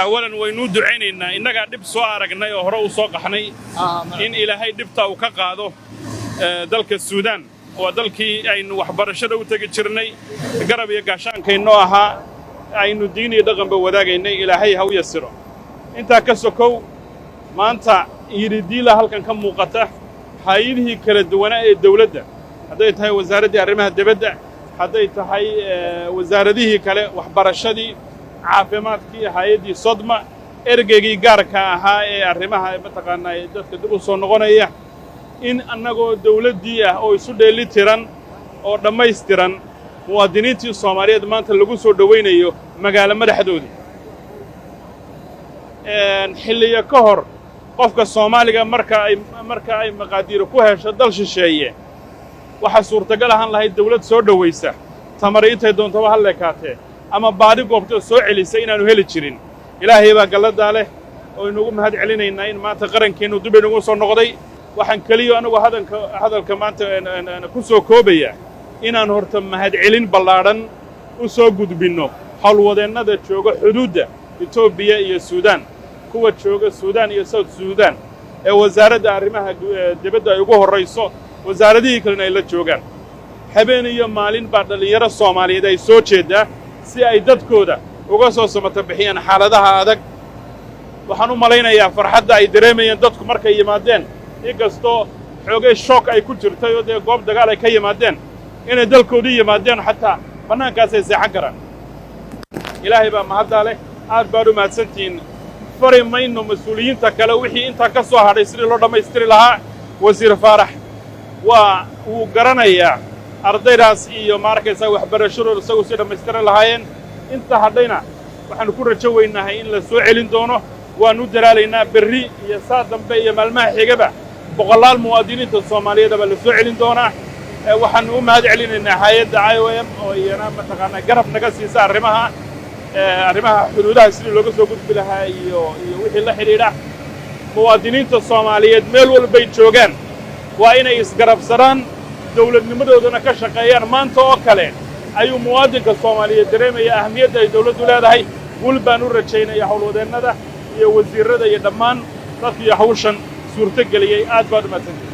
Awalan waynuu ducaynaynaa. Innagaa dhib soo aragnay oo hore u soo qaxnay, in Ilaahay dhibta uu ka qaado. Dalka Suudaan waa dalkii aynu waxbarashada u tegi jirnay, garab iyo gaashaankaynoo ahaa, aynu diin iyo dhaqanba wadaagaynay. Ilaahay ha u yasiro. Intaa ka sokow, maanta yididiila halkan ka muuqata hay'adihii kala duwanaa ee dawladda, hadday tahay wasaaraddii arrimaha dibadda, hadday tahay wasaaradihii kale, waxbarashadii, caafimaadkii, hay'addii SODMA, ergeygii gaarka ahaa ee arrimaha mataqaanaa dadka dib u soo noqonaya, in annagoo dawladdii ah oo isu dheeli tiran oo dhammaystiran muwaadiniintii Soomaaliyeed maanta lagu soo dhowaynayo magaalo madaxdoodii. Xilliyo ka hor, qofka Soomaaliga marka ay maqaadiiro ku hesho dal shisheeye, waxaa suurtagal ahaan lahayd dawlad soo dhowaysa, tamari intay doontaba ha leekaatee, ama baadi goobta soo celisa inaannu heli jirin. Ilaahay baa galladaa leh oo inugu mahad celinaynaa in maanta qarankeennu dib inugu soo noqday. Waxaan keliya anigu hadalka maanta ku soo koobaya inaan horta mahadcelin ballaadhan u soo gudbinno howlwadeennada jooga xuduudda Etoobiya iyo Suudaan, kuwa jooga Suudaan iyo South Suudaan, ee wasaaradda arrimaha dibadda ay ugu horrayso, wasaaradihii kalena ay la joogaan. Habeen iyo maalin baa dhallinyaro Soomaaliyeed ay soo jeeddaa si ay dadkooda uga soo samata bixiyaan xaaladaha adag. Waxaan u malaynayaa farxadda ay dareemayeen dadku markay yimaadeen, inkastoo xoogay shock ay ku jirtay oo dee goob dagaal ay ka yimaadeen, inay dalkoodii yimaadeen, xataa bannaankaasay seexan karaan. Ilaahay baa mahaddaa leh. Aad baad u mahadsantihiin. Fari mayno mas-uuliyiinta kale wixii intaa ka soo hadhay sidii loo dhammaystiri lahaa. Wasiir Faarax waa wuu garanayaa ardaydaas iyo, ma arkaysaa, waxbarashadooda isagu si dhammaystiri lahaayeen. Inta hadhayna waxaannu ku rajo weynahay in la soo celin doono. Waannu u dalaalaynaa. Berri iyo saa dambe iyo maalmaha xigaba boqolaal muwaadiniinta Soomaaliyeed baa la soo celin doonaa. Waxaannu u mahad celinaynaa hay'adda IOM oo iyana mataqaanaa garab naga siisa arrimaha xuduudaha sidii looga soo gudbi lahaa iyo wixii la xidhiidha. Muwaadiniinta Soomaaliyeed meel walbay joogaan waa inay isgarabsadaan, dawladnimadoodana ka shaqeeyaan. Maanta oo kale ayuu muwaadinka Soomaaliyeed dareemaya ahamiyadda ay dawladdu leedahay. Guul baan u rajaynaya howlwadeennada iyo wasiirrada iyo dhammaan dadkii hawshan suurto geliyey. Aad baad u mahadsantihin.